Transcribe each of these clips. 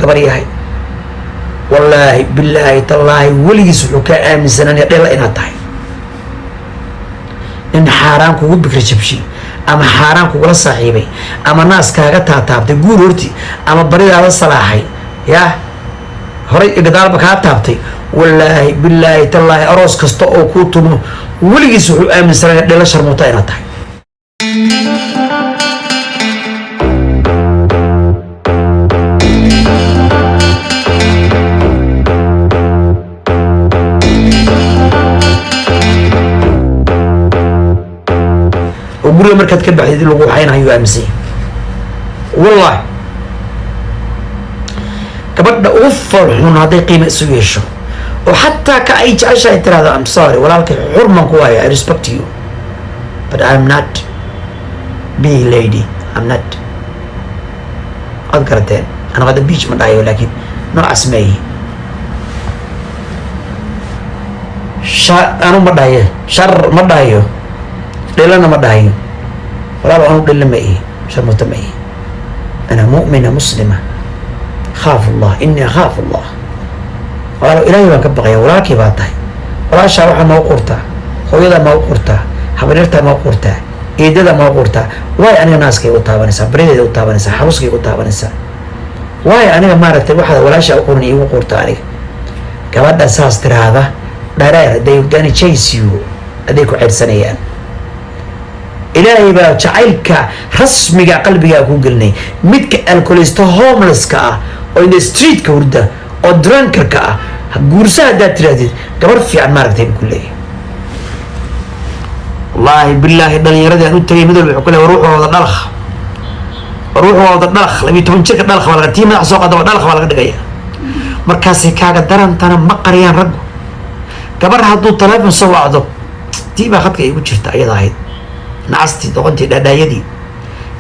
Gabar yahay, wallaahi, bilaahi, tallaahi, weligiis wuxuu kaa aaminsananaya dhela inaad tahay. Nin xaaraan kugu bikra jabshiy ama xaaraan kugula saaxiibay ama naas kaaga taataabtay guur horti ama baridaada salaaxay, yah, horay iyo gadaalba kaa taabtay, wallaahi, bilaahi, tallaahi, aroos kasta oo kuu tumo weligiis wuxuu aaminsanaya dhela sharmuuta inaad tahay. Oo guriga markaad ka baxdid in lagu waxaynayo aaminsan yahay. Wallahi, gabadha ugu foolxun hadday qiima isu yeesho oo xataa ka ay jeceshahay tirahdo, "I'm sorry, walaalkay, xurman ku haya, I respect you, but I'm not be lady, I'm not." Waad garateen, anigu hadda bitch ma dhahayo, laakiin noocaas ma ihi. Anu ma dhahayo shar, ma dhahayo dhilana, ma dhahayo. Walaal, anu dhilla ma ihi, sharmuta ma ihi. أنا مؤمنة مسلمة، خاف الله، إني أخاف الله. Walaalo, Ilaahay baan ka baqaya. Walaalkii baa tahay. Walaashaa waxaa ma u qurtaa? Hooyadaa ma u qurtaa? Habaryartaa ma u qurtaa? Eedada ma u qurtaa? Waay aniga naaskay u taabanaysaa, barideeda u taabanaysaa, xaruskay u taabanaysaa? Waay aniga maaragtay waxaad walaashaa u qurin iigu qurta aniga? Gabadha saas tiraahda, dhareer, they gonna chase you, aday ku ceyrsanayaan. Ilaahay baa jacaylka rasmiga qalbigaa ku gelinay. Midka alcoholista, homelesska ah oo in the streetka hurda oo drunkarka ah guursa haddaad tirahdid, gabar fiican maaragtay buu ku leeyahay. Wallaahi, bilaahi, dhalinyaradii aan u tagay mid walba wuxuu ku leeyahay, "War wuxuu wada dhalakh, war wuxuu wada dhalakh." 12 jirka dhalakh baa laga tii madax soo qaada, dhalakh baa laga dhigaya. Markaasay kaaga darantana ma qariyaan raggu. Gabar hadduu teleefon soo wacdo, tii baa khadka iigu jirta, ayada ahayd nacastii, doqontii, dhaadhaayadii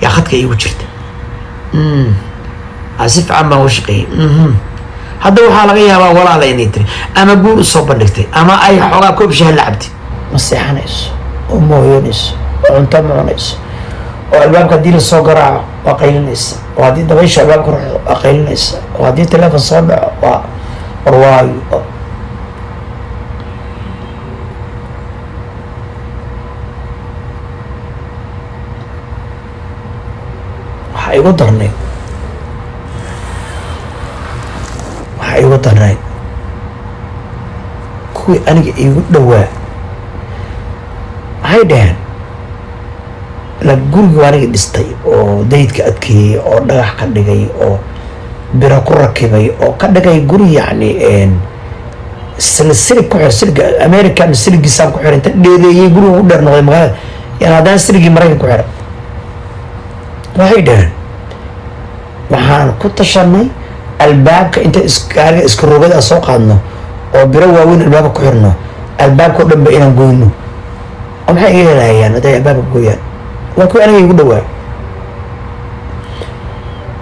yaa khadka iigu jirta. Si fiican baan u shaqeeyey. Hadda waxaa laga yaabaa walaala inay tiri ama guur usoo bandhigtay ama ay xoogaa koob shaah la cabtay. Ma seexanayso oo ma hoyanayso oo cunto ma cunayso oo albaabka haddii lasoo garaaco waa qaylinaysa, oo haddii dabaysha albaabka ruxdo waa qaylinaysa, oo haddii teleefon soo dhaco waa warwaayo. Waxaa igu darnayd, waxaa igu darnayd kuwii aniga iigu dhowaa waxay dhaheen la gurigu aniga dhistay oo daydka adkeeyey oo dhagax ka dhigay oo biro ku rakibay oo ka dhigay guri, yacni silig ku xir, siliga American siligiisaan ku xiray, inta dheereeyey guriga u dheer noqday magaalada, yani haddana siligii Maraykan ku xiray. Waxay dhaheen, "Waxaan ku tashanay albaabka inta gaariga iska rogada soo qaadno oo biro waaweyn albaabka ku xirno, albaabka o dhan ba inaan goyno." Oo maxay iga helayaan hadday albaabka gooyaan? Waa kuwi aniga igu dhowaa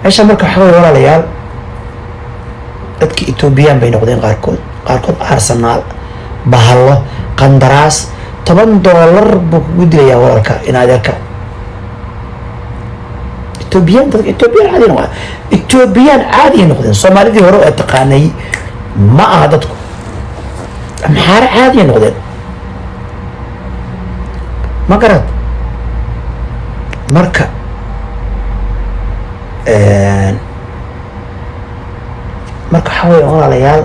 meesha. Marka waxaa wey, walaalayaal, dadka Etoobiyaan bay noqdeen qaarkood, qaarkood Arsenaal, bahalo qandaraas $10 buu kugu dilayaa walaalka in adeerka. Etoobiyaan, dadka Etoobiyaan caadi noqdeen, Etoobiyaan caadi noqdeen. Soomaalidii hore oo taqaanay ma aha dadku, Amxaare caadiya noqdeen, ma garad? Marka waxaa weya, walaalayaal,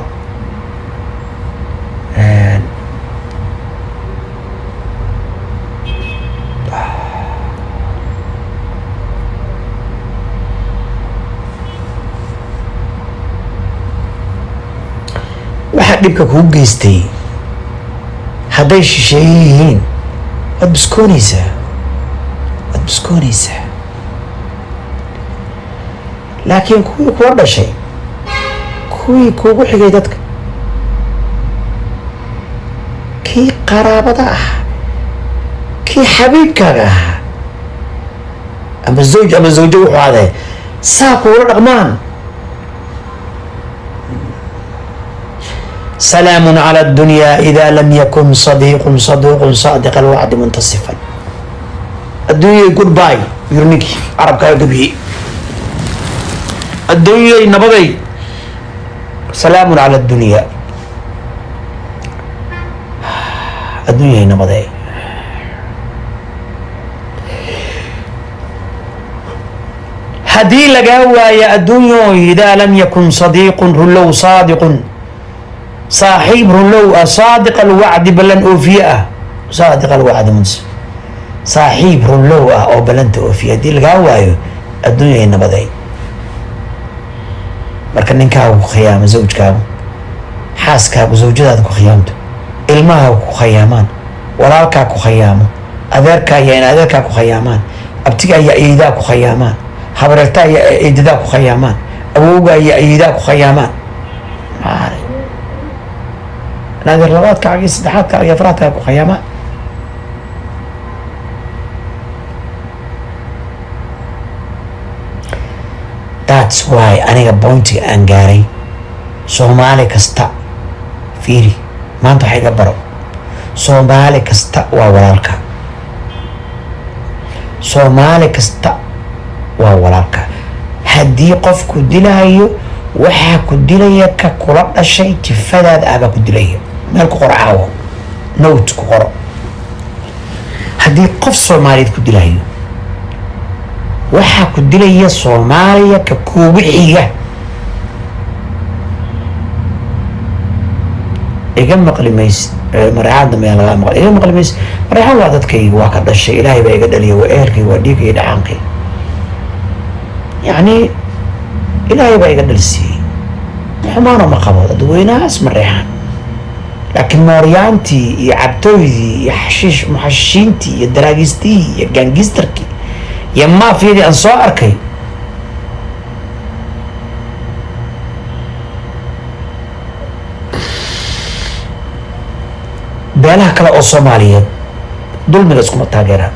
waxaa dhibka kuu geystay hadday shisheeye yihiin, waad biskoonaysaa, waad biskoonaysaa. Laakiin kuwii kula dhashay, kuwii kuugu xigay, dadka kii qaraabada ah, kii xabiibkaaga ahaa, ama zawj ama zawjo wuxuu adee saa kuula dhaqmaan. سلام على الدنيا إذا لم يكن صديق صدوق صادق الوعد منتصفا. الدنيا goodbye, yiri ninkii carabkaa gabiyey. Adduunyay nabaday. Salaamun cala addunya. Adduunyay nabadee. Haddii lagaa waayo adduunyo, idaa lam yakun sadiiqun runlow saadiqun, saaxiib runlow ah, saadiq alwacdi, ballan oofiye ah, saadiq alwacdi muns, saaxiib runlow ah oo ballanta oofiye haddii lagaa waayo, adduunyay nabaday. Marka ninkaagu ku khiyaamo, zawjkaagu, xaaskaagu, zawjadaada ku khiyaamto, ilmahaagu ku khiyaamaan, walaalkaa ku khayaamo, adeerkaa iyo in adeerkaa ku khayaamaan, abtigaa iyo ayeydaa ku khayaamaan, habareertaa iyo eedadaa ku khayaamaan, awowgaa iyo ayeydaa ku khayaamaan, adeer labaadkaaga iyo saddexaadkaaga iyo afraadkaaga ku khayaamaan. That's why aniga pointiga aan gaaray. Soomaali kasta fiiri, maanta waxa iga baro: Soomaali kasta waa walaalka, Soomaali kasta waa walaalka. Haddii qofku dilahayo, waxaa ku dilaya ka kula dhashay, jifadaada ahbaa ku dilaya. Meel ku qoro caawo, note ku qoro. Haddii qof Soomaaliyeed ku dilahayo, waxaa ku dilaya Soomaaliya ka kuugu xiga. Iga maqli maysid Mareexaan dambe ayaan lagaa maqli. Iga maqli maysid. Mareexaan waa dadkayga, waa ka dhashay, Ilaahay baa iga dhaliya, waa ehelkayga, waa dhiigay, dhacaankay, yacni Ilaahay baa iga dhalsiiyey. Xumaano ma qabo dadweynahaas Mareexaan, laakiin mooryaantii iyo cabtooydii iyo xashiish muxashishiintii iyo daraagiistihii iyo gangsterkii iyo maafiyadii aan soo arkay, beelaha kale oo Soomaaliyeed dulmiga iskuma taageeraan.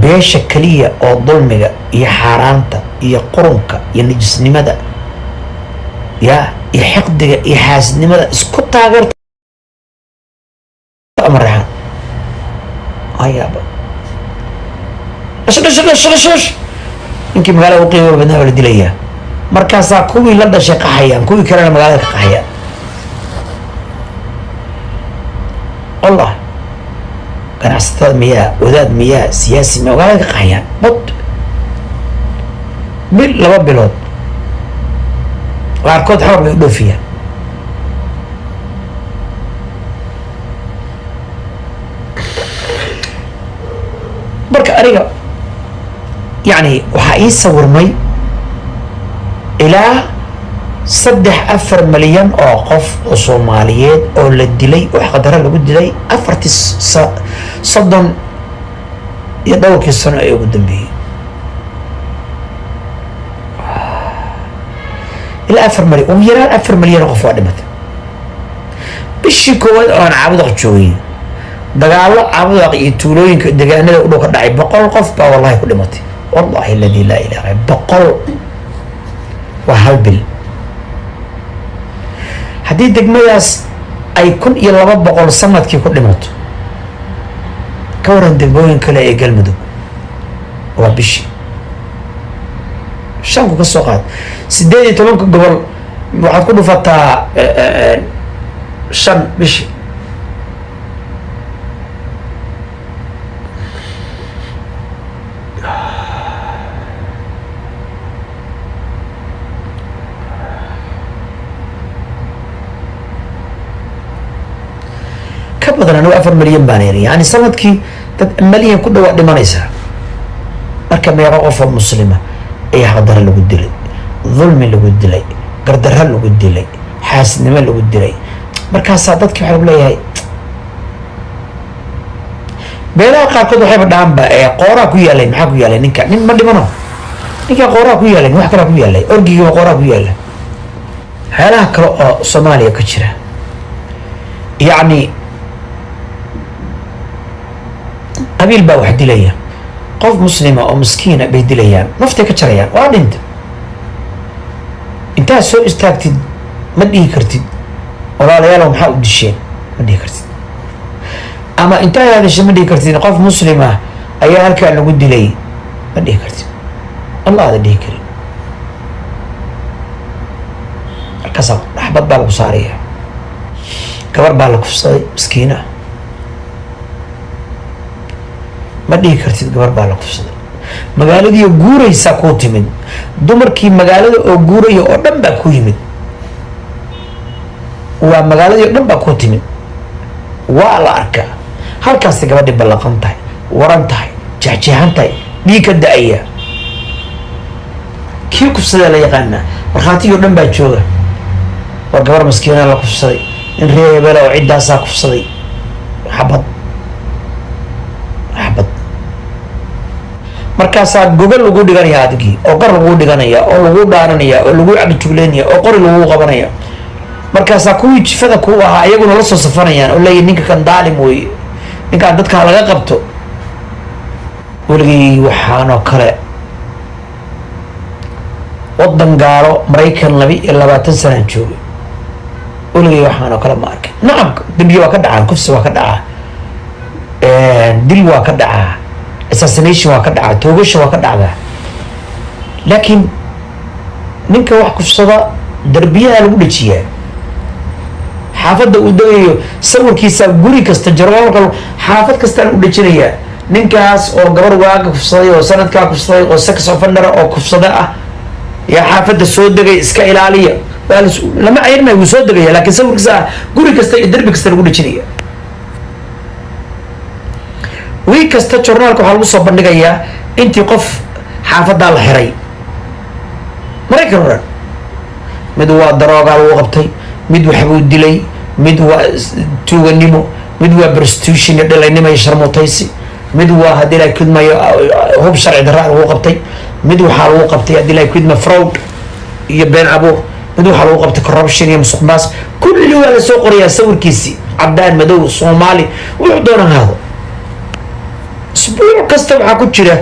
Beesha keliya oo dulmiga iyo xaaraanta iyo qurunka iyo nijisnimada ya iyo xiqdiga iyo xaasidnimada isku taageerto, Mareexaan. Ayaaba dhash dhash dhash dhash dhash, ninkii magaalada u qiimo badnaa waa la dilayaa. Markaasaa kuwii la dhashay qaxayaan, kuwii kalena magaalada ka qaxayaan. Wallah, ganacsatada miyaa, wadaad miyaa, siyaasi miyaa, magaalada ka qaxayaan bad bil, 2 bilood, qaarkood xawar bay u dhoofiyaan. Marka aniga yacni waxaa ii sawirmay ilaa 3-4 malyan oo qof oo Soomaaliyeed oo la dilay oo xaqdaro lagu dilay afartii 30 iyo dhowrkii sano ee ugu dambeeyey. Ilaa 4 malyan, ugu yaraan 4 malyan oo qof waa dhimatay. Bishii koowaad oo aan Caabudaq joogay, dagaallo Caabudaq iyo tuulooyinka deegaanada u dhow ka dhacay, 100 qof baa wallahi ku dhimatay. Wallahi aladi laa ilaha illa, 100 waa hal bil. Haddii degmadaas ay 1200 sanadkii ku dhimato, ka waran degmooyin kale ee Galmudug? Waa bishii shanku ka soo qaad. 18-ka gobol waxaad ku dhufataa shan bishii. Ka badan. Anigu 4 milyan baan iri, yani sanadkii dad milyan ku dhawaa dhimanaysaa. Marka meeqo qof oo muslima ayaa xaqdaro lagu dilay, dulmi lagu dilay, gardarro lagu dilay, xaasidnimo lagu dilay? Markaasaa dadkii waxaa lagu leeyahay, beelaha qaarkood waxayba dhahanba ee qooraa ku yaalay. Maxaa ku yaalay ninka? Nin ma dhimano, ninka qooraa ku yaalay, wax kalaa ku yaalay, orgigiiba qooraa ku yaala. Waxyaalaha kale oo Soomaaliya ka jira, yacni qabiil baa wax dilaya, qof muslima oo miskiina bay dilayaan, naftay ka jarayaan, waa dhinta. Intaad soo istaagtid ma dhihi kartid, "Walaalayaalow, maxaa u disheen?" Ma dhihi kartid. Ama intaad hadashay ma dhihi kartid, "Qof muslim ah ayaa halkaa lagu dilay," ma dhihi kartid. Allah aada dhihi karin. Halkaasa xabad baa lagu saaraya. Gabar baa la kufsaday, miskiina. Ma dhihi kartid gabar baa la kufsaday. Magaaladii guuraysaa kuu timid, dumarkii magaalada oo guuraya oo dhan baa ku yimid, waa magaaladii o dhan baa kuu timid, waa la arkaa. Halkaasay gabadhii ballaqan tahay, waran tahay, jeexjeexan tahay, dhiig ka da-aya. Kii kufsadaa la yaqaanaa, markhaatigii o dhan baa jooga. War gabar maskiinaa la kufsaday, nin reer hebela oo ciddaasaa kufsaday. Xabad xabad. Markaasaa gogol lagu dhiganaya adigii, oo gar lagu dhiganaya, oo lagu dhaaranaya, oo lagu cagajugleynaya, oo qori lagu qabanaya. Markaasaa kuwii jifada ku ahaa iyaguna la soo safanayaan oo leeyihin, "Ninka kan daalim weeye, ninkaan dadkaa laga qabto." Weligay waxaan oo kale waddan gaalo, Maraykan, 22 sanaan joogay, weligay waxaan oo kale ma arkin. Nacam, dembiye waa ka dhacaan, kufsi waa ka dhacaa, dil waa ka dhacaa, assassination waa ka dhacaa, toogasha waa ka dhacdaa, laakiin ninka wax kufsada darbiyaha lagu dhajiyaa, xaafadda uu degayo sawirkiisa guri kasta, jarwalka xaafad kastaa lagu dhajinayaa. Ninkaas oo gabar waaga kufsaday, oo sanadkaa kufsaday, oo sex offender oo kufsada ah yaa xaafadda soo degay, iska ilaaliya. Waa lama cayrinayo, wuu soo degaya, laakiin sawirkiisa guri kasta iyo derbi kasta lagu dhajinaya. Wiig kasta journaalka waxaa lagu soo bandhigayaa intii qof xaafaddaa la xiray Maraykan o dhan. Mid waa daroogaa lagu qabtay, mid waxbuu dilay, mid waa tuuganimo, mid waa prostitution iyo dhalaynimo iyo sharmutaysi, mid waa haddii la kudmayo hub sharci darraa lagu qabtay, mid waxaa lagu qabtay haddii la kudma fraud iyo been abuur, mid waxaa lagu qabtay corruption iyo musuq maasuq. Kulli waa la soo qorayaa sawirkiisi, cadaan, madow, Soomaali, wuxuu doona haado. Isbuuc kasta waxaa ku jira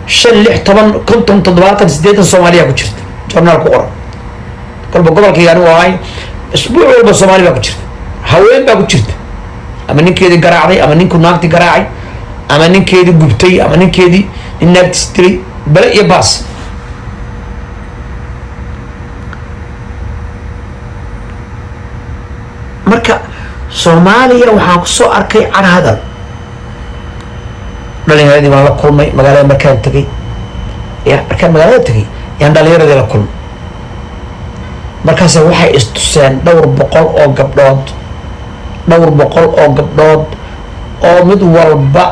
5, 6, 10, 50, 70, 80 Soomaaliya ku jirta journaal ku qoran. Kolba gobolkayga anigu ahay, isbuuc walba Soomaali baa ku jirta, haween baa ku jirta, ama ninkeedii garaacday, ama ninku naagti garaacay, ama ninkeedii gubtay, ama ninkeedii nin naagtiis dilay, bale iyo baas. Marka Soomaaliya waxaan kusoo arkay carhadal. Dhalinyaradii baan la kulmay magaalada markaan tegay. Ya, markaan magaalada tegay yaan dhalinyaradii la kulmay. Markaase waxay istuseen dhowr boqol oo gabdhood, dhowr boqol oo gabdhood oo mid walba,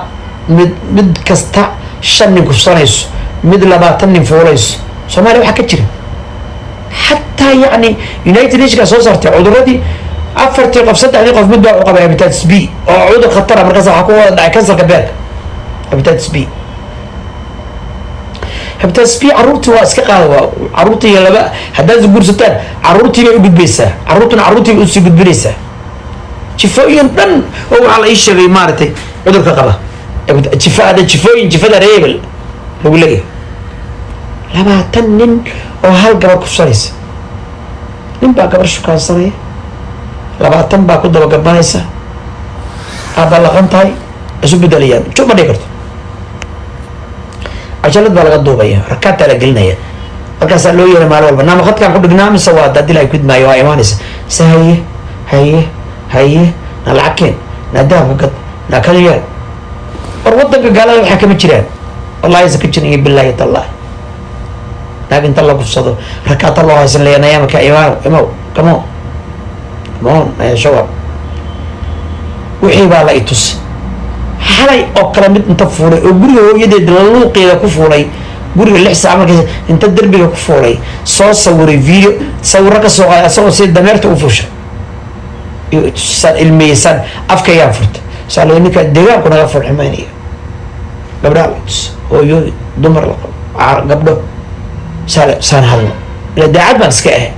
mid kasta shan nin kufsanayso, mid 20 nin fuulayso. Soomaaliya waxaa ka jira xataa, yacni, United Nationka soo saartay cuduradii, afartii qof saddexdii qof mid baa u qabay hepatitis B oo cudur khatara. Markaas waxaa ku wada dhacay kansarka beerka, hepatitis B. Hepatitis B carruurtii waa iska qaada, waa carruurtii iyo laba haddaad guursataan, carruurtii bay u gudbaysaa, carruurtuna carruurtii bay usii gudbinaysaa. Jifooyin dhan oo waxaa la ii sheegay maaragtay cudurka qaba jifa, hadda jifooyin, jifada rebel lagu leeyahay, 20 nin oo hal gabar kufsanaysa. Nin baa gabar shukaansanaya, 20 baa ku dabagabanaysa, aa ballaqan tahay, isu bedelayaan, jub ma dhigi karto. Cajalad baa laga duubaya, rakaataa la gelinaya, markaasaa loo yeeray maalin walba, naama khadkaan ku dhignaa mise waa haddii la kudmaayo waa imaanaysa se, haye haye haye, na lacag keen, na dahabka gad, na kala yaal. War wadanka gaalada waxaa kama jiraan, wallahi aysan ka jirin iyo billahi tallahi. Naag inta la kufsado rakaata loo haysan leeya, nayaamaka imaw imaw, come on, come on, naya show up. Wixii baa la itus xalay oo kale, mid inta fuulay oo guriga hooyadeed luuqeeda ku fuulay, guriga 6 saac markaas inta derbiga ku fuulay, soo sawiray video, sawiro ka soo qaaday asagoo si dameerta u fuusha iyo itusaan, ilmeysaan, afkaygaan furta saa la. Ninka deegaanku naga fulximaynaya, gabdhaha la itus, hooyooyin, dumar la qabo, gabdho saal saan hadlo ila daacad baan iska ahay.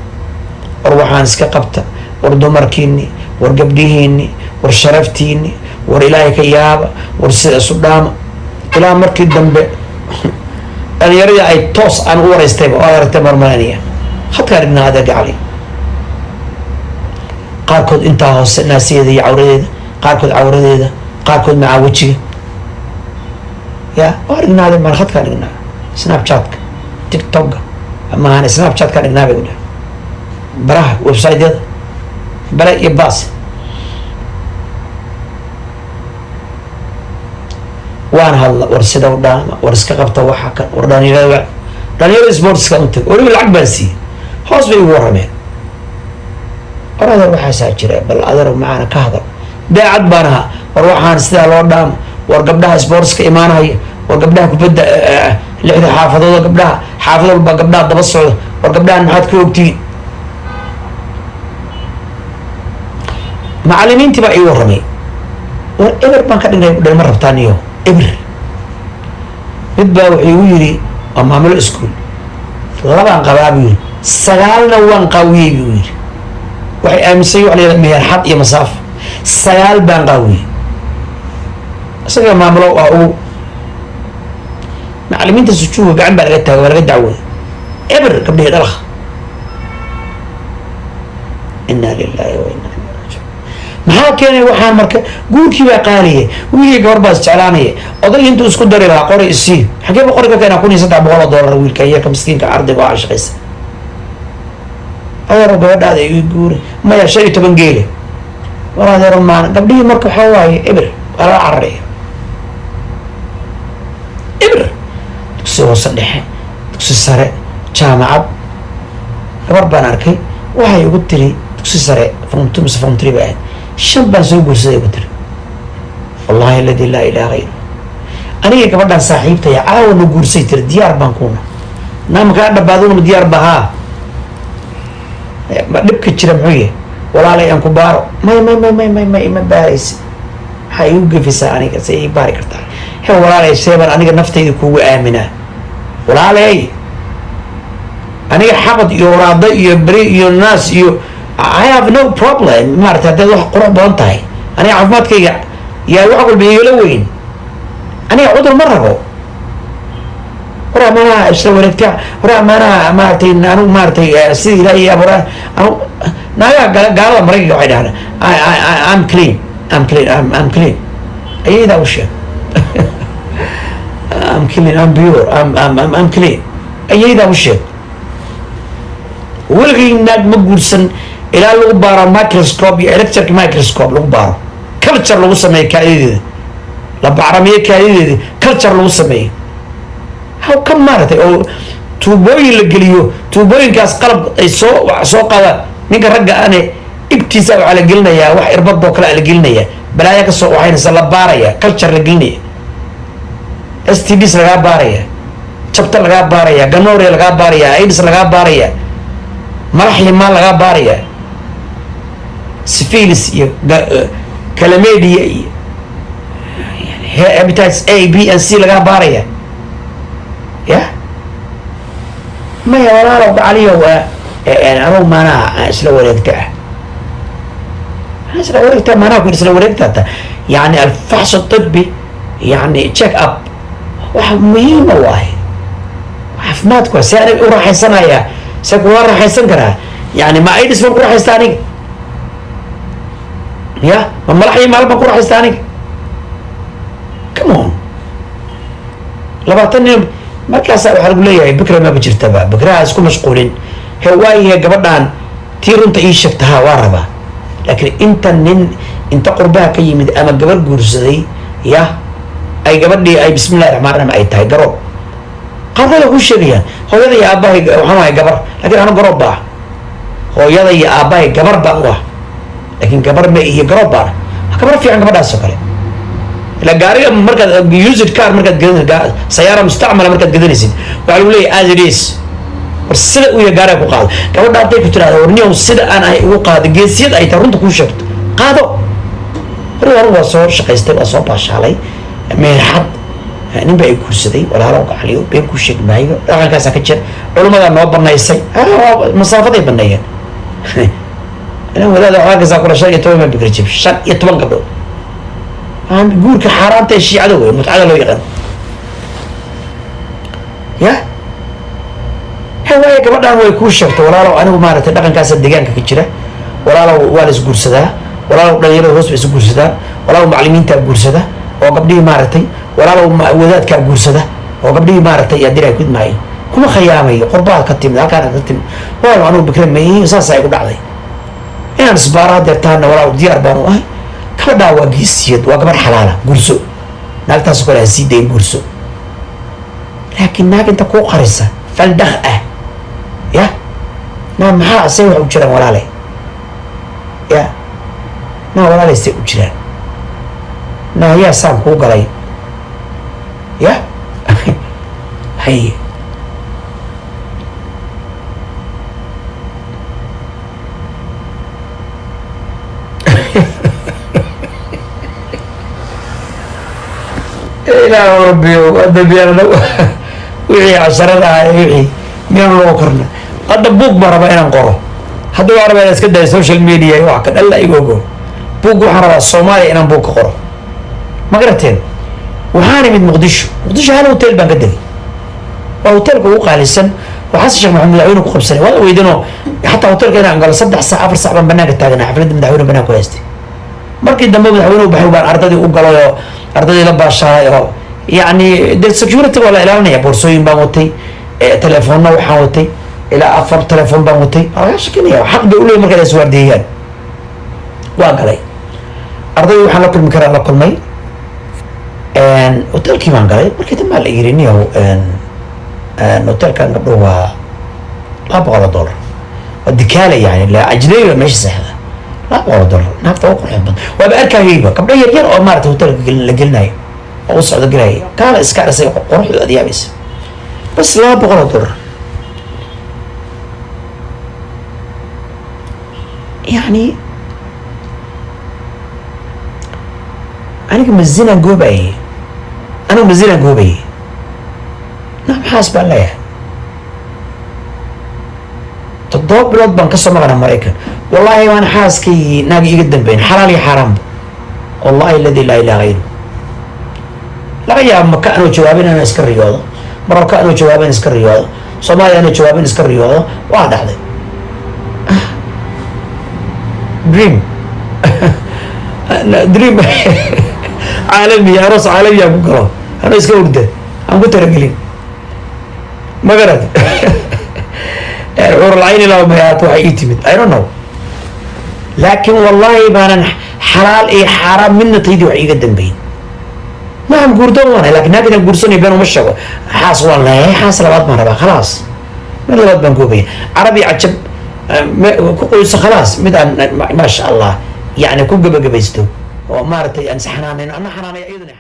War waxaan iska qabta, war dumarkiini, war gabdhihiini, war sharaftiini, war Ilaahay ka yaaba, war sida isu dhaama. Ilaa markii dambe dhalinyaradii ay toos aan u waraystayba oo aragtay marmaranaya khadkaan dhignaa adeega cali, qaarkood intaa hoose naasiyeeda iyo cawradeeda, qaarkood cawradeeda, qaarkood macaa wejiga. Ya, waa dhignaa adeeg maan khadkaan dhignaa, Snapchatka, TikToka maahan, Snapchatkaan dhignaa bay ku dheh. Baraha website-yada bale iyo baas waan hadla. War sida u dhaama, war iska qabta waxa kan, war dhalinyarada, dhalinyarada sportska u tag. Weliba lacag baan siiyey, hoos bay igu warrameen. War adeer, waxaasaa jira, bal adeer macaana ka hadal. Daacad baan ahaa. War waxaan sidaa loo dhaamo, war gabdhaha sportska imaanahaya, war gabdhaha kubadda, lixda xaafadooda gabdhaha, xaafad walba gabdhaha daba socda, war gabdhahan maxaad ka ogtihiin? Macalimiintii baa ii warramay. War eber baan ka dhignay, dhan ma rabtaan iyo eber. Mid baa wuxuu igu yidhi, waa maamulo iskuol, labaan qabaa buu yidhi, sagaalna waan qaawiyey buu yidhi. Waxay aaminsan wax la yidhahda meherxad iyo masaafo. Sagaal baan qaawiyey. Isaga maamulo waa ugu macalimiinta sujuuga gacan baa laga taagay, waa laga dacwooday. Eber gabdhihii dhalqa. Inna lillahi wa inna ilayhi raajicuun. Maxaa keenay waxaan? Marka guurkii baa qaaliyay, wiilkii gabar baa isjeclaanaya. Odayga intuu isku dari lahaa qori isii, xagee ba qori ka keenaa $1,300? Wiilka yarka miskiinka ardayga oo shaqaysa, adeero gabadhaada ii guuri, maya, 15 geele. War adeero maana gabdhihii marka waxaa waaye eber, waa lala cararaya, eber. Dugsi hoose dhexe, dugsi sare, jaamacad. Gabar baan arkay, waxay igu tiri dugsi sare, form two mise form three bay ahayd, shan baan soo guursaday, igu tiri. Wallahi aladi laa ilaha gayru, aniga gabadhaan saaxiibtaya caawa na guursay tiri, diyaar baan kuuna naa kaa dhabaaduna diyaar ba haa. Ma dhibka jira muxuu yahay? Walaalay, aan ku baaro. May, may, may, may, may, may, ima baaraysi. Maxaa igu gefisaa aniga? See ii baari kartaa? He walaalay, see baan aniga naftayda kugu aaminaa? Walaalay, aniga xabad iyo waraado iyo beri iyo naas iyo I have no problem. Maarata, haddaad wax qurux badan tahay, aniga caafimaadkayga yaa wax walba igala weyn. Aniga cudur ma rabo. War amaanaha isla wareegta, war amaanaha maaragtay, anigu maaratay sida ilaahay abuura. Anu naagaha gaalada Maraykanka waxay dhahaan, "I'm clean, I'm clean, I'm clean." Ayadaa u sheeg, "I'm clean, I'm pure, I'm clean." Ayadaa u sheeg. Weligay naag ma guursan ilaa lagu baaro microscope iyo electric microscope lagu baaro, culture lagu sameeyo kaadideeda, la bacrimiyo kaadideeda, culture lagu sameeyo. How ka maaragtay oo tuubooyin la geliyo, tuubooyinkaas qalab ay soo qaadaan. Ninka ragga ane ibtiisa waxaa la gelinayaa wax irbadoo kale la gelinayaa, balaaya kasoo waxaynaysa, la baaraya, culture la gelinaya, STDs lagaa baaraya, jabta lagaa baaraya, gonorrhea lagaa baaraya, AIDS lagaa baaraya, malax iyo maal lagaa baaraya, syphilis iyo chlamydia iyo hepatitis A, B and C lagaa baaraya. Ya maya, walaalow caliyow, anugu maanaha isla wareegta ah, isla wareegta maanaha ku isla wareegta ta. Yani الفحص الطبي, yani check up, wax muhiima waaye caafimaadku. See aniga u raaxaysanayaa? See kula raaxaysan karaa? Yani ma AIDS baan ku raaxaysta aniga? Ya ma malax iyo maal baan ku raaxaysta aniga? Come on. 20 nin markaasa waxaa lagu leeyahay bikra maba jirtaba, bikraha isku mashquulin. He waayahe, gabadhaan tii runta ii sheegta ha waa rabaa. Laakiin inta nin inta qurbaha ka yimid ama gabar guursaday, ya ay gabadhii ay bismillahi raxmaan raxiim ay tahay garoob. Qaarkood waa kuu sheegayaan, hooyada iyo aabbahay waxaan ahay gabar, lakin anu garoob baa ah. Hooyada iyo aabbahay gabar baan u ah, laakiin gabar ma iyo garoob baan ah. Gabar fiican gabadhaas oo kale. Ila gaariga markaad used car markaad gadan, سيارة مستعملة markaad gadanaysid, waxaa lagu leeyahay as it is. War sida uu yahay gaariga ku qaado. Gabadha hadday ku tirahdo, war niyow, sida aan ahay ugu qaado, geesiyad ay tahay, runta kuu sheegto, qaado. Hore anigu waa soo shaqaystay, waa soo baashaalay, meerxad nin baa i guursaday. Walaalo gacaliyo, been kuu sheegi maayo, dhaqankaasaa ka jira, culummadaa noo banaysay, masaafaday baneeyeen. Inan wadaada waxaa arkaysaa kula 15 baa bikra jib, 15 gabdhood. Guurka xaaraanta ee shiicada wey, mutcada loo yaqaan. Ya he waaye, gabadhaan way kuu sheegtay, walaalow anigu maaragtay dhaqankaasa deegaanka ka jira, walaalow waa la isguursadaa, walaalow dhalinyarada hoos ba isu guursadaa, walaalow macalimiintaa guursada oo gabdhihii maaragtay, walaalow wadaadkaa guursada oo gabdhihii maaragtay haddii ay kudmaayo. Kuma khayaamayo. Qurbaad ka timid, halkaan ka timid, walaal. Anugu bikra ma, saasaa igu dhacday inaan isbaaro hadeertaana. Walaal, diyaar baan u ahay. Gabadhaa waa geesiyad, waa gabar xalaala, guurso. Naagtaasoo kale ha sii dayn, guurso. Laakiin naag inta kuu qarisa faldaq ah ya naa, maxaa say wax u jiraan, walaale? Ya naa, walaalay, say u jiraan? Naa, yaa saan kuu galay? Ya haye. Ilaah rabbiyo, hadda miyaan wixii casharada ahaa, wixii miyaan loo karna? Hadda buug baan rabaa inaan qoro. Hadda waxaan rabaa inaan iska dayo social media iyo wax kan. Alla igogo, buug waxaan rabaa Soomaaliya inaan buug ka qoro. Ma garateen? Waxaan imid Muqdisho. Muqdisho hal hotel baan ka degay, waa hotelka ugu qaalisan oo Xasan Sheekh Maxamed madaxweyne ku qabsanay. Waa weydanoo xataa hotelka inaan galo 3 saac, 4 saac baan banaanka taaganaa. Xafladda madaxweyne banaanka ku haystay. Markii dambe madaxweynuhu baxay baan ardadii u galay oo ardadii la baashaaray, oo yacni de security waa la ilaalinaya. Boorsooyin baan watay, telefoonna waxaan watay, ilaa afar telefoon baan watay. Waa laga shakinaya, xaq bay uleeyihin marka is waardiyeeyaan. Waa galay ardaydii, waxaan la kulmi karaa la kulmay. Hotelkii baan galay. Markii dambe la yiri, niyow, hotelkan gabdho waa $200, waa dikaala, yani la ajnabi baa meesha seexda. $200 naagta ugu qurux badan waaba arkayayba, gabdho yar yar oo maarata hotelka la gelinayo oo u socdo gelaya, kaala iska dhisay, quruxdu aad yaabaysa. Bas $200. Yani aniga mazinaan goobayay, anigu mazinaan goobayay? Na maxaas baan leeyahay? 7 bilood baan kasoo maqnaa Maraykan. Wallaahi waan xaaskaygii naag iga dambeyn, xalaal iyo xaaraanba, wallahi aladi laa ilaha gayru. Laga yaabo Maka anoo jawaabin inaan iska riyoodo, Marocco anoo jawaabin iska riyoodo, Soomaaliya anoo jawaabin iska riyoodo. Waa dhacday dream, dream caalami, aroos caalami aan ku galo anoo iska hurda, aan ku talagelin. Ma garad? Xuuralcayni laba mayaat waxay ii timid, I don't know. Laakiin wallaahi baanan xalaal iyo xaaraam midna taydii wax iiga dambeyn. Nacam, guurdoon waan ahay, lakin naag inaan guursanay been uma sheego. Xaas waan leeyahay, xaas labaad baan rabaa, khalaas. Mid labaad baan goobaya, carabi cajab ku qoyso, khalaas. Mid aan maasha Allah yani ku gebagabaysto oo maaragtay aan is xanaanayno, ana xanaanaya, iyaduna.